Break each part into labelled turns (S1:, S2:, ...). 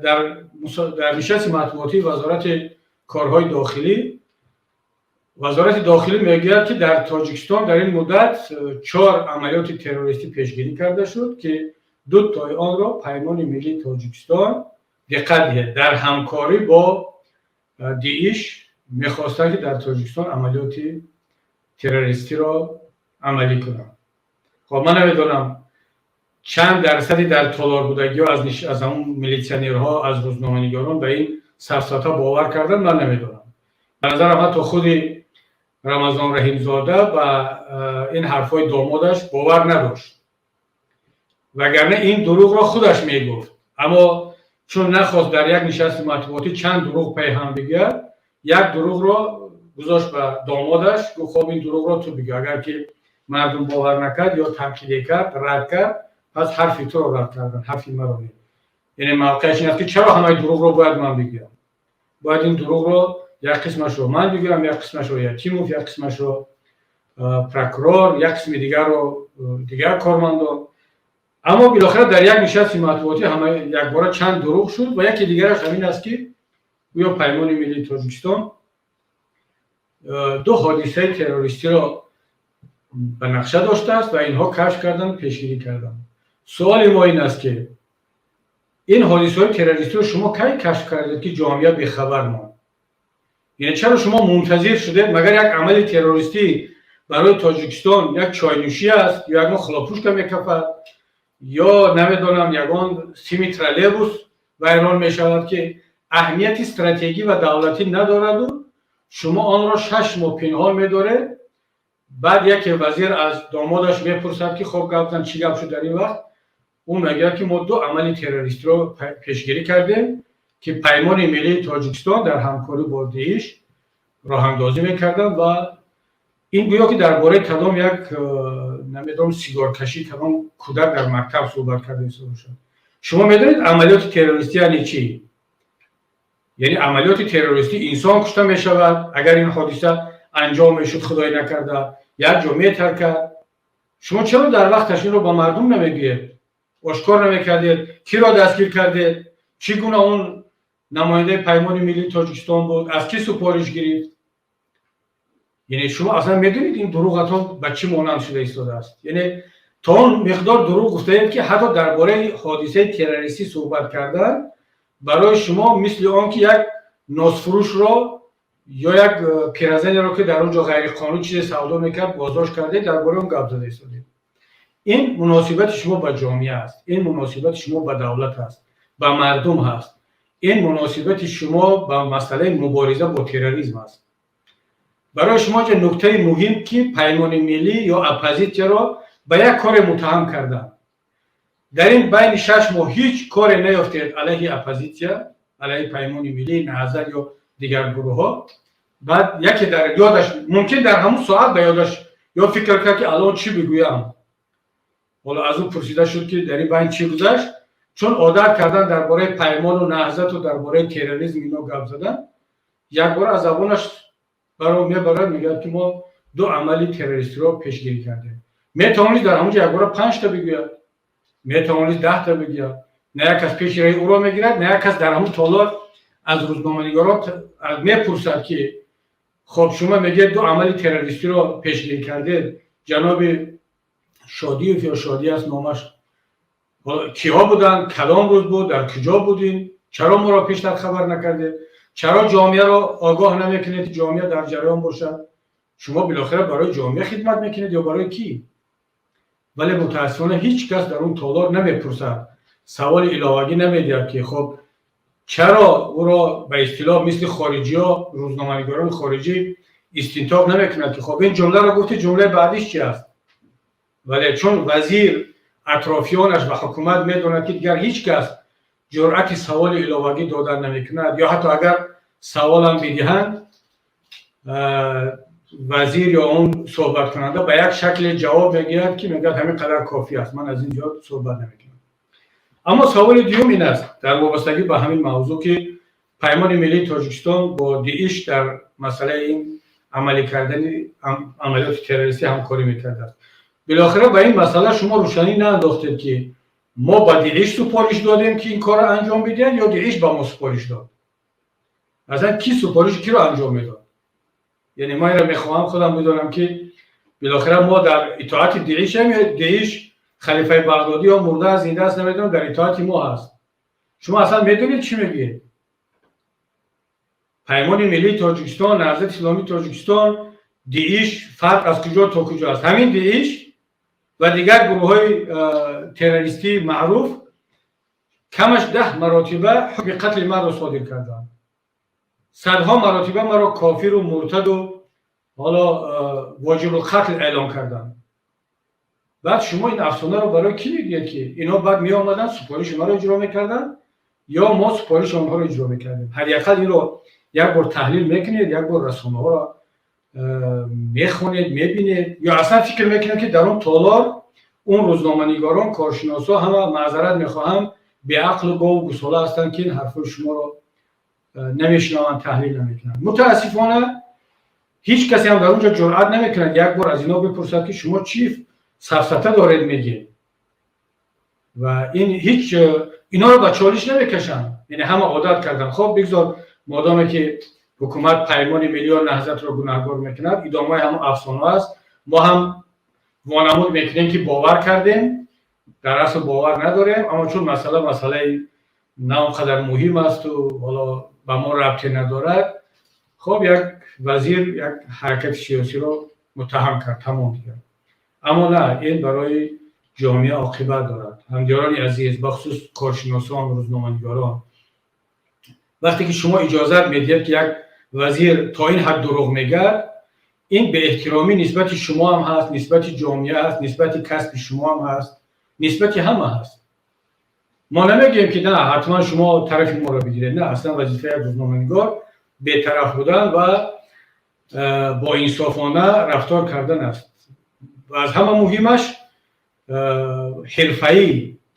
S1: Дар нишасти матбуотии Вазорати корҳои дохилӣ, Вазорати дохилӣ мегӯяд, ки дар Тоҷикистон дар ин муддат чор амалиёти террористӣ пешгирӣ карда шуд, ки ду тои онро Паймони миллии Тоҷикистон, диққат диҳед, дар ҳамкорӣ бо ДИИШ мехостанд, ки дар Тоҷикистон амалиёти террористиро амалӣ кунанд. Хоб, ман намедонам, чанд дарсади дар толор будагиҳо аз ҳамун милитсионерҳо, аз рӯзноманигорон ба ин сафсата бовар карданд. Ман намедонам, ба назарам, ҳатто худи Рамазон Раҳимзода ба ин ҳарфҳои домодаш бовар надошт, вагарна ин дурӯғро худаш мегуфт. Аммо чун нахост дар як нишасти матбуотӣ чанд дурӯғ пайҳам бигӯяд, як дурӯғро гузошт ба домодаш, гуфт: «Хоб, ин дурӯғро ту бигӯ. Агар ки мардум бовар накард ё танқиде кард, рад кард, пас ҳарфи туро рад кардан, ҳарфи маро не». Яъне мавқеаш ин аст, ки чаро ҳамаи дурӯғро бояд ман бигӯям? Бояд ин дурӯғро як қисмашро ман бигӯям, як қисмашро Ятимов, як қисмашро прокурор, як қисми дигарро дигар кормандон. Аммо билохира дар як нишасти матбуотӣ ҳама якбора чанд дурӯғ шуд ва яке дигараш ҳамин аст, ки гӯё Паймони миллии Тоҷикистон ду ҳодисаи террористиро ба нақша доштааст ва инҳо кашф карданд, пешгирӣ карданд. Суоли мо ин аст, ки ин ҳодисаҳои террористиро шумо кай кашф кардед, ки ҷомеа бехабар монд? Яъне чаро шумо мунтазир шудед? Магар як амали террористӣ барои Тоҷикистон як чойнӯшӣ аст ё ягон хлопушка мекафад ё намедонам, ягон сими троллейбус вайрон мешавад, ки аҳамияти стратегӣ ва давлатӣ надораду шумо онро 6 моҳ пинҳон медоред? Баъд яке вазир аз домодаш мепурсад, ки хоб, гап зан, чӣ гап шуд дар ин вақт? Ӯ мегӯяд, ки мо ду амали террористиро пешгирӣ кардем, ки Паймони миллии Тоҷикистон дар ҳамкорӣ бо ДИИШ роҳандозӣ мекарданд. Ва ин гӯё ки дар бораи кадом як намедонам, сигоркашӣ кадом кӯдак дар мактаб суҳбат карда истода бошад. Шумо медонед, амалиёти террористӣ яъне чӣ? Яъне амалиёти террористӣ инсон кушта мешавад. Агар ин ҳодиса анҷом мешуд, худое накарда, як ҷо метаркад. Шумо чаро дар вақташ инро ба мардум намегӯед, ошкор намекардед? Киро дастгир кардед? Чӣ гуна он намояндаи Паймони миллии Тоҷикистон буд? Аз кӣ супориш гирифт? Яъне шумо аслан медонед, ин дурӯғатон ба чӣ монанд шуда истодааст? Яъне то он миқдор дурӯғ гуфтаед, ки ҳатто дар бораи ҳодисаи террористӣ суҳбат кардан барои шумо мисли он ки як носфурӯшро ё як пиразанеро, ки дар он ҷо ғайриқонунӣ чизе савдо мекард, боздошт кардед, дар бораи он гап зада истодед. Ин муносибати шумо ба ҷомеа аст, ин муносибати шумо ба давлат аст, ба мардум ҳаст, ин муносибати шумо ба масъалаи мубориза бо терроризм аст. Барои шумо ҷа нуктаи муҳим, ки Паймони миллӣ ё оппозитсияро ба як коре муттаҳам карданд. Дар ин байни 6 моҳ ҳеҷ коре наёфтед алайҳи оппозитсия, алайҳи Паймони миллӣ, Наҳзат ё дигар гурӯҳҳо. Баъд яке дар ёдаш, мумкин дар ҳамун соат ба ёдаш ё фикр кард, ки алон чӣ бигӯям. Ҳоло аз ӯ пурсида шуд, ки дар ин байн чӣ гузашт? Чун одат кардан дар бораи Паймону Наҳзату дар бораи терроризм ино гап задан, якбора аз забонаш баро мебарад, мегӯяд, ки мо ду амали террористиро пешгирӣ кардем. Метавонист дар ҳамунҷо якбора панҷта бигӯяд, метавонист 10та бигӯяд. На як кас пеши раи ӯро мегирад, на як кас дар ҳамун толор аз рӯзноманигорон мепурсад, ки хоб, шумо мегӯед, ду амали террористиро пешгирӣ кардед, ҷаноби Шодиев ё Шодӣ аст номаш, киҳо буданд, кадом рӯз буд, дар куҷо будем, чаро моро пештар хабар накардед, чаро ҷомеаро огоҳ намекунед, ки ҷомеа дар ҷараён бошад? Шумо билохира барои ҷомеа хидмат мекунед ё барои кӣ? Вале мутаассифона ҳеҷ кас дар он толор намепурсад, саволи иловагӣ намедиҳад, ки хоб, чаро ӯро ба истилоҳ мисли хориҷиҳо, рӯзноманигорони хориҷӣ истинтоқ намекунад, ки хоб, ин ҷумларо гуфти, ҷумлаи баъдиш чи аст? Вале чун вазир, атрофиёнаш ва ҳукумат медонад, ки дигар ҳеҷ кас ҷуръати саволи иловагӣ додан намекунад ё ҳатто агар саволам бидиҳанд, вазир ё он суҳбаткунанда ба як шакле ҷавоб мегӯяд, ки мегӯяд, ҳамин қадар кофӣ аст, ман аз ин зиёд суҳбат намекунам. Аммо саволи дуюм ин аст, дар вобастагӣ ба ҳамин мавзӯъ, ки Паймони миллии Тоҷикистон бо ДИИШ дар масъалаи ин амалӣ кардани амалиёти террористӣ ҳамкорӣ мекардааст. Билохира ба ин масъала шумо рӯшанӣ наандохтед, ки Мо ба ДИИШ супориш додем, ки ин корро анҷом бидиҳанд, ё ДИИШ ба мо супориш дод? Аслан ки супориши киро анҷом медод? Яъне ман инро мехоҳам худам бидонам, ки билохира мо дар итоати ДИИШем ё ДИИШ, халифаи Бағдодӣ ё мурда аст, зинда аст, намедонам, дар итоати мо ҳаст? Шумо аслан медонед, чӣ мегӯед? Паймони Миллии Тоҷикистон, Наҳзати Исломии Тоҷикистон, ДИИШ фарқ аз куҷо то куҷо аст? Ҳамин ДИИШ ва дигар гурӯҳҳои террористии маъруф камаш 10 маротиба ҳукми қатли маро содир карданд, садҳо маротиба маро кофиру муртаду ҳоло воҷибулқатл эълон карданд. Баъд шумо ин афсонаро барои кӣ мегӯед, ки инҳо баъд меомаданд, супориши маро иҷро мекарданд ё мо супориши онҳоро иҷро мекардем? Ҳадди ақал инро як бор таҳлил мекунед, як бор расонаҳоро мехонед, мебинед ё аслан фикр мекунед, ки дар он толор он рӯзноманигорон, коршиносҳо ҳама, маъзарат мехоҳам, беақлу гову гусола ҳастанд, ки ин ҳарфҳои шуморо намешунаванд, таҳлил намекунанд? Мутаассифона, ҳеҷ касе ҳам дар он ҷо ҷуръат намекунад як бор аз инҳо бипурсад, ки шумо чӣ сафсата доред мегӯед, ва ин ҳеҷ инҳоро ба чолиш намекашанд. Яъне ҳама одат карданд. Хоб, бигзор, модоме ки ҳукумат Паймони Миллӣ ё Наҳзатро гунаҳгор мекунад, идомаи ҳамон афсона аст. Мо ҳам вонамуд мекунем, ки бовар кардем, дар асл бовар надорем, аммо чун масъала масъалаи на он қадар муҳим асту ҳоло ба мо рабте надорад, хоб, як вазир як ҳаракати сиёсиро муттаҳам кард, тамом дигар. Аммо на, ин барои ҷомеа оқибат дорад. Ҳамдиёрони азиз, бахусус коршиносон, рӯзноманигорон, вақте ки шумо иҷозат медиҳед, ки як вазир то ин ҳад дурӯғ мегӯяд, ин беэҳтиромӣ нисбати шумо ҳам ҳаст, нисбати ҷомеа ҳаст, нисбати касби шумо ҳам ҳаст, нисбати ҳама ҳаст. Мо намегӯем, ки на, ҳатман шумо тарафи моро бигиред. На, аслан вазифаи як рӯзноманигор бетараф будан ва боинсофона рафтор кардан аст ва аз ҳама муҳимаш ҳирфаӣ,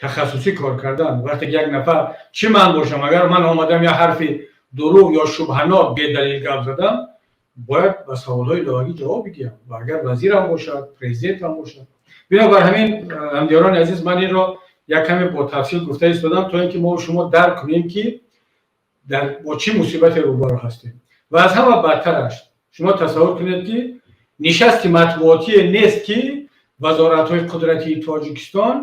S1: тахассусӣ кор кардан. Вақте ки як нафар, чӣ ман бошам, агар ман омадам, як ҳарфи дурӯғ ё шубҳанок, бедалил гап задам, бояд ба саволҳои иловагӣ ҷавоб бидиҳам, ва агар вазирам бошад, президентам бошад. Бинобар ҳамин, ҳамдиёрони азиз, ман инро як каме бо тафсил гуфта истодам, то ин ки мо шумо дарк кунем, ки бо чӣ мусибате рӯбарӯ ҳастем. Ва аз ҳама бадтараш, шумо тасаввур кунед, ки нишасти матбуотие нест, ки вазоратҳои қудратии Тоҷикистон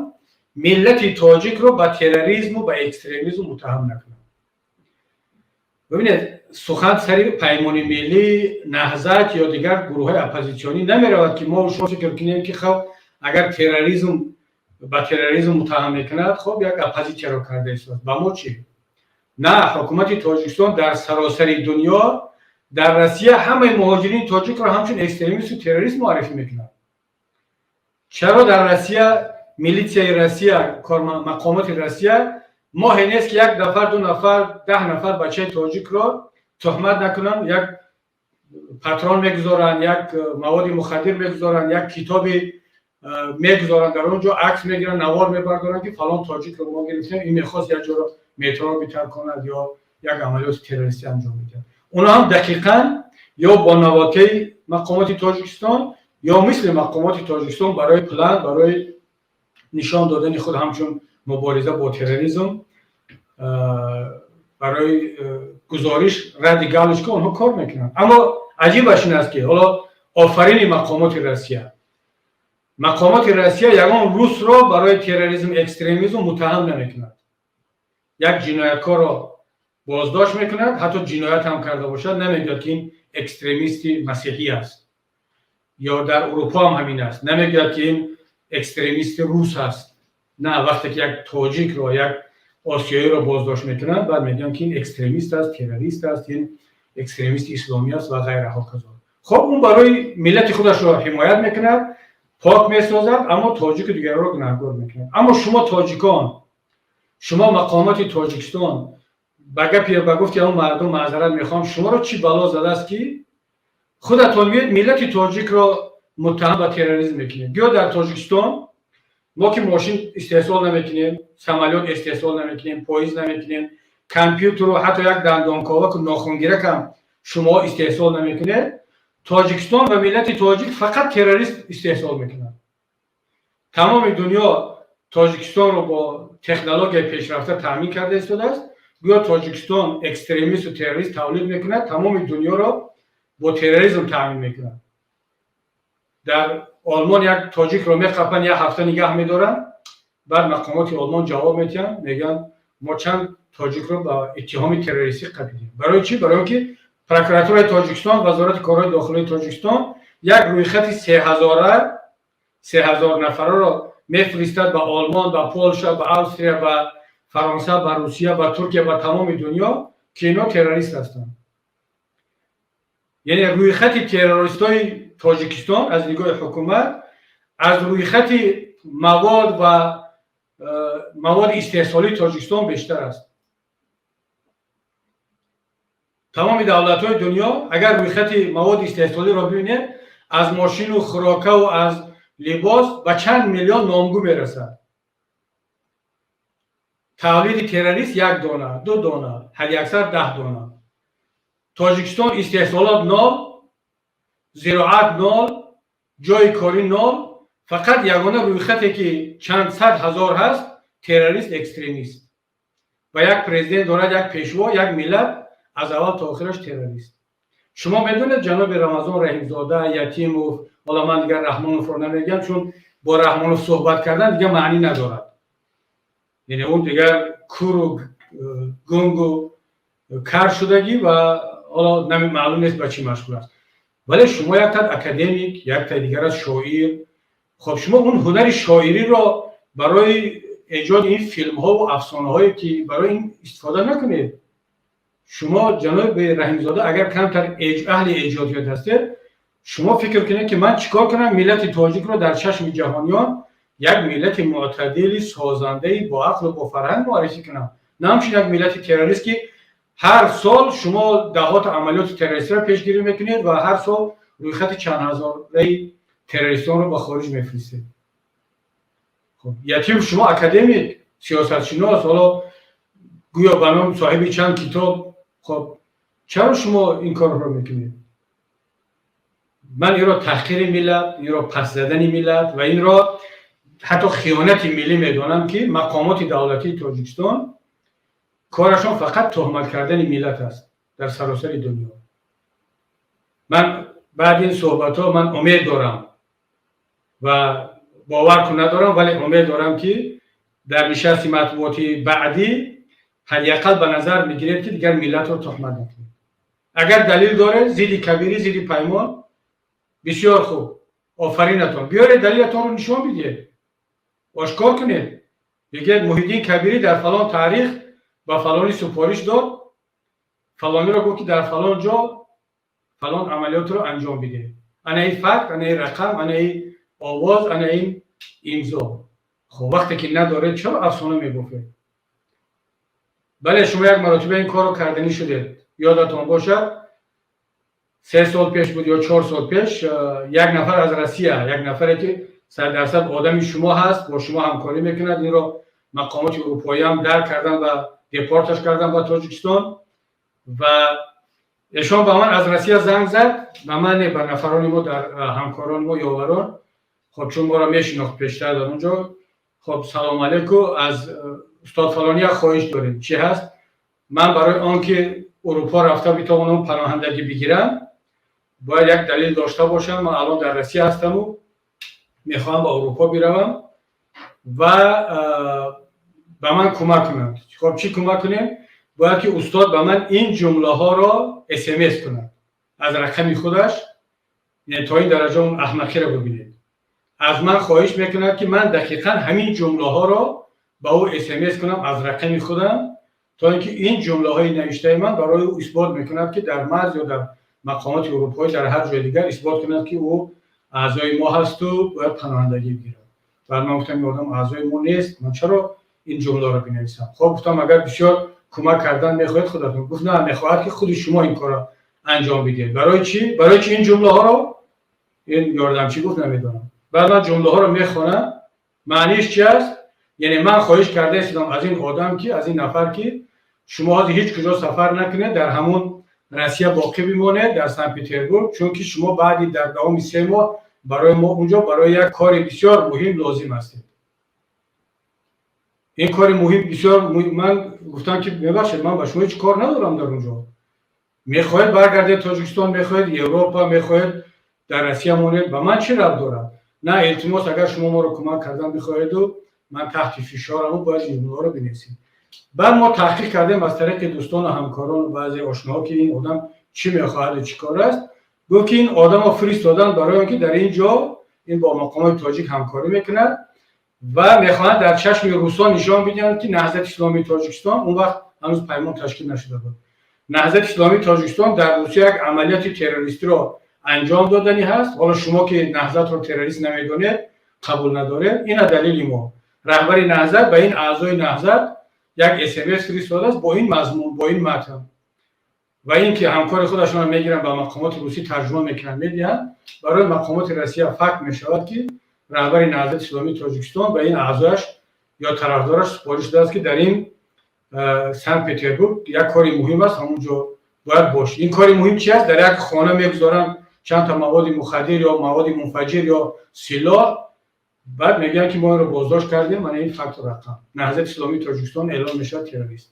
S1: миллати тоҷикро ба терроризму ба экстремизм муттаҳам накунад. Бибинед, сухан сари Паймони Миллӣ, Наҳзат ё дигар гурӯҳҳои оппозитсионӣ намеравад, ки мо шумо фикр кунем, ки хоб, агар терроризм ба терроризм муттаҳам мекунад, хоб, як оппозитсияро карда истодааст, ба мо чӣ? На, ҳукумати Тоҷикистон дар саросари дунё, дар Россия ҳамаи муҳоҷирини тоҷикро ҳамчун экстремисту террорист муаррифӣ мекунад. Чаро дар Россия, милитсияи Россия, мақомоти Россия моҳе нест, ки як нафар, ду нафар, 10 нафар бачаи тоҷикро туҳмат накунанд, як патрон мегузоранд, як маводи мухаддир мегузоранд, як китоби мегузоранд, дар он ҷо акс мегиранд, навор мебардоранд, ки фалон тоҷикро мо гирифтем, ин мехост як ҷоро метроро битарконад ё як амалиёти террористӣ анҷом медиҳад. Онҳо ҳам дақиқан ё бо навотаи мақомоти Тоҷикистон ё мисли мақомоти Тоҷикистон барои план, барои нишон додани худ ҳамчун мубориза бо терроризм, барои гузориш, ради галочка онҳо кор мекунанд. Аммо аҷибаш ин аст, ки ҳоло офарини мақомоти Россия, мақомоти Россия ягон русро барои терроризм, экстремизм муттаҳам намекунад. Як ҷинояткорро боздошт мекунад, ҳатто ҷиноят ҳам карда бошад, намегӯяд, ки ин экстремисти масеҳӣ аст, ё дар Урупо ҳам ҳамин аст, намегӯяд, ки ин экстремисти рус аст. На, вақте ки як тоҷикро, як осиёиро боздошт мекунанд, баъд мегӯянд, ки ин экстремист аст, террорист аст, ин экстремисти исломӣ аст ва ғайра ҳоказо. Хоб, он барои миллати худашро ҳимоят мекунад, пок месозад, аммо тоҷику дигарро гунаҳгор мекунад. Аммо шумо, тоҷикон, шумо, мақомоти Тоҷикистон, ба гапи, ба гуфти ҳамон мардум, маъзарат мехоҳам, шуморо чӣ бало задааст, ки худатон меоед, миллати тоҷикро муттаҳам ба терроризм мекунед? Гӯё дар Тоҷикистон мо ки мошин истеҳсол намекунем, самолёт истеҳсол намекунем, поезд намекунем, компютеру ҳатто як дандонковаку нохунгиракам шумо истеҳсол намекунед. Тоҷикистон ва миллати тоҷик фақат террорист истеҳсол мекунад. Тамоми дунё Тоҷикистонро бо технологияи пешрафта таъмин карда истодааст. Гӯё Тоҷикистон экстремисту террорист тавлид мекунад, тамоми дунёро бо терроризм таъмин мекунад. Дар Олмон як тоҷикро меқапанд, як ҳафта нигаҳ медоранд, баъд мақомоти Олмон ҷавоб метиҳанд, мегӯянд, мо чанд тоҷикро ба иттиҳоми террористӣ қапидем. Барои чӣ? Барои он ки прокуратураи Тоҷикистон, Вазорати корҳои дохилии Тоҷикистон як рӯйхати 3000-а, 3000 нафарро мефиристад ба Олмон, ба Полша, ба Австрия, ба Фаронса, ба Русия, ба Туркия, ба тамоми дунё, ки инҳо террорист ҳастанд. Яъне рӯйхати террористҳои Тоҷикистон аз нигоҳи ҳукумат аз рӯйхати мавод ва маводи истеҳсолии Тоҷикистон бештар аст. Тамоми давлатҳои дунё агар рӯйхати маводи истеҳсолиро бибинед, аз мошину хӯрокаву аз либос ба чанд миллион номгӯ мерасад. Тавлиди террорист як дона, ду дона, ҳадди аксар 10 дона. Тоҷикистон истеҳсолот нол, зироат нол, ҷойи корӣ нол, фақат ягона рӯйхате, ки чанд сад ҳазор ҳаст, террорист, экстремист. Ва як президент дорад, як пешво, як миллат аз аввал то охираш террорист. Шумо медонед, ҷаноби Рамазон Раҳимзода, Ятимов, ҳоло ман дигар Раҳмоновро намегӯям, чун бо Раҳмонов суҳбат кардан дигар маънӣ надорад. Яъне ӯ дигар куру гунгу кар шудагӣ ва ҳоло маълум нест, ба чӣ машғул аст. Вале шумо як тад академик, як таи дигар аз шоир. Хоб, шумо он ҳунари шоириро барои эҷоди ин филмҳову афсонаҳое, ки барои ин истифода накунед. Шумо, ҷаноби Раҳимзода, агар камтар аҳли эҷодиёт ҳастед, шумо фикр кунед, ки ман чӣ кор кунам, миллати тоҷикро дар чашми ҷаҳониён як миллати мӯътадили, созандаи, бо ақлу бо фарҳанг муаррифӣ кунам, на ҳамчун як миллати террорист, ки ҳар сол шумо даҳота амалиёти террористиро пешгирӣ мекунед ва ҳар сол рӯйхати чанд ҳазораи террористонро ба хориҷ мефиристед. Хоб, Ятим, шумо академик, сиёсатшинос, ҳоло гӯё ба ном соҳиби чанд китоб. Хоб, чаро шумо ин корро мекунед? Ман инро таҳқири миллат, инро пас задани миллат ва инро ҳатто хиёнати миллӣ медонам, ки мақомоти давлатии Тоҷикистон корашон фақат туҳмат кардани миллат аст дар саросари дунё. Ман баъди ин суҳбатҳо ман умед дорам ва бовар кун надорам, вале умед дорам, ки дар нишасти матбуотии баъдӣ ҳадди ақал ба назар мегиред, ки дигар миллатро туҳмат накунед. Агар далил доред зидди Кабирӣ, зидди Паймон, бисёр хуб, офаринатон, биёред, далилатонро нишон бидиҳед, ошкор кунед, бигӯед, Муҳиддин Кабирӣ дар фалон таърих ба фалонӣ супориш дод, фалониро гуфт, ки дар фалон ҷо фалон амалиётро анҷом бидиҳед. Ана ин факт, ана ин рақам, ана ин овоз, ана ин имзо. Хоб, вақте ки надоред, чаро афсона мебофед? Бале, шумо як маротиба ин корро карданӣ шудед. Ёдатон бошад, 3 сол пеш буд ё 4 сол пеш, як нафар аз Россия, як нафаре, ки 100% одами шумо ҳаст, бо шумо ҳамкорӣ мекунад, инро мақомоти урупоӣ ҳам дарк кардан ва депорташ кардан ба Тоҷикистон. Ва эшон ба ман аз Россия занг зад, ба ман не, ба нафарони мо, дар ҳамкорони мо, ёварон. Хоб, чун моро мешинохт пештар дар он ҷо. Хоб, салом алейку, аз устод фалонӣ як хоҳиш дорем. Чӣ ҳаст? Ман барои он ки Урупо рафта битавонам, паноҳандагӣ бигирам, бояд як далил дошта бошам. Ман алон дар Россия ҳастаму мехоҳам ба Урупо биравам ва ба ман кӯмак кунанд. Хоб, чӣ кӯмак кунем? Бояд ки устод ба ман ин ҷумлаҳоро СМС кунад аз рақами худаш. То ин дараҷа он аҳмақиро бибинед. Аз ман хоҳиш мекунад, ки ман дақиқан ҳамин ҷумлаҳоро ба ӯ СМС кунам аз рақами худам, то ин ки ин ҷумлаҳои навиштаи ман барои ӯ исбот мекунад, ки дар марз ё дар мақомоти урупоӣ, дар ҳар ҷои дигар исбот кунад, ки ӯ аъзои мо ҳасту бояд паноҳандагӣ бигирад. Баъд ман гуфтам, ин одам аъзои мо нест, ман чаро ин ҷумларо бинависам? Хоб, гуфтам, агар бисёр кӯмак кардан мехоҳед, худатон. Гуфт, на, мехоҳад, ки худи шумо ин корро анҷом бидиҳед. Барои чӣ? Барои чӣ ин ҷумлаҳоро? Ин ёрдамчӣ гуфт, намедонам. Баъд ман ҷумлаҳоро мехонам, маъниш чи аст? Яъне ман хоҳиш карда истодам аз ин одам, ки аз ин нафар, ки шумо ҳозир ҳеҷ куҷо сафар накунед, дар ҳамун Россия боқӣ бимонед, дар Санкт Петербург, чунки шумо баъди дар давоми 3 моҳ барои мо унҷо барои як кори бисёр муҳим лозим ҳастед. Ин кори муҳим, бисёр. Ман гуфтам, ки мебахшед, ман ба шумо ҳеҷ кор надорам дар он ҷо. Мехоҳед, баргардед Тоҷикистон, мехоҳед, Европа, мехоҳед, дар Россия монед, ба ман чӣ рабт дорад? На, илтимос, агар шумо моро кӯмак кардан бихоҳеду ман таҳти фишораму бояд ҷумлаҳоро бинависем. Баъд мо таҳқиқ кардем аз тариқи дӯстону ҳамкорону баъзе ошноҳо, ки ин одам чӣ мехоҳаду чӣ кор аст. Гуфт, ки ин одамро фиристодан барои он ки дар ин ҷо ин бо мақомоти тоҷик ҳамкорӣ мекунад ва мехоҳанд дар чашми русо нишон бидиҳанд, ки Наҳзати исломии Тоҷикистон, он вақт ҳанӯз Паймон ташкил нашуда буд, Наҳзати исломии Тоҷикистон дар Русия як амалиёти террористиро анҷом доданӣ ҳаст. Ҳоло шумо ки Наҳзатро террорист намедонед, қабул надоред, ина далели мо: раҳбари Наҳзат ба ин аъзои Наҳзат як СМС фиристодааст бо ин мазмун, бо ин матн. Ва ин ки ҳамкори худашонро мегиранд, ба мақомоти русӣ тарҷума мекунанд, медиҳанд. Барои мақомоти Россия факт мешавад, ки раҳбари Наҳзати исломии Тоҷикистон ба ин аъзояш ё тарафдораш супориш додааст, ки дар ин Санкт Петербург як кори муҳим аст, ҳамон ҷо бояд бошӣ. Ин кори муҳим чи аст? Дар як хона мегузоранд чанд та маводи мухаддир ё маводи мунфаҷир ё силоҳ. Баъд мегӯянд, ки мо инро боздошт кардем, мана ин факту рақам. Наҳзати исломии Тоҷикистон эълон мешавад террорист.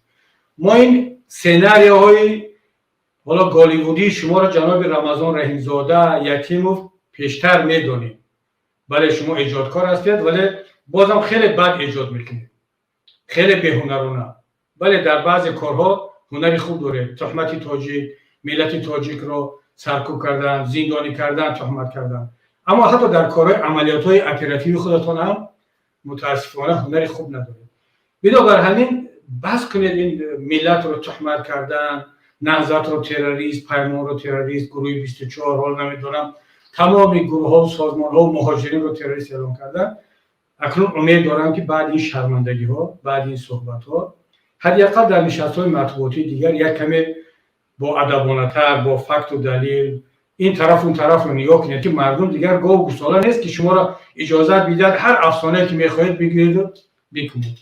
S1: Мо ин сценарияҳои ҳоло голливудии шуморо, ҷаноби Рамазон Раҳимзода Ятимов, пештар медонем. Бале, шумо эҷодкор ҳастед, вале бозам хеле бад эҷод мекунед, хеле беҳунарона. Бале, дар баъзе корҳо ҳунари хуб доред: туҳмати тоҷик, миллати тоҷикро саркӯб кардан, зиндонӣ кардан, туҳмат кардан. Аммо ҳатто дар корҳои амалиётҳои оперативии худатон ҳам, мутаассифона, ҳунари хуб надоред. Бинобар ҳамин бас кунед ин миллатро туҳмат кардан, Наҳзатро террорист, Паймонро террорист, гурӯҳи 24, ҳол намедонам, тамоми гурӯҳҳо, созмонҳо, муҳоҷиринро террорист эълон кардан. Акнун умед дорам, ки баъди ин шармандагиҳо, баъди ин суҳбатҳо, ҳадди ақал дар нишастҳои матбуотии дигар як каме бо адабонатар, бо факту далил ин тараф, он тарафро нигоҳ кунед, ки мардум дигар гову гусола нест, ки шуморо иҷозат бидиҳад, ҳар афсонае ки мехоҳед, бигӯеду бикунед.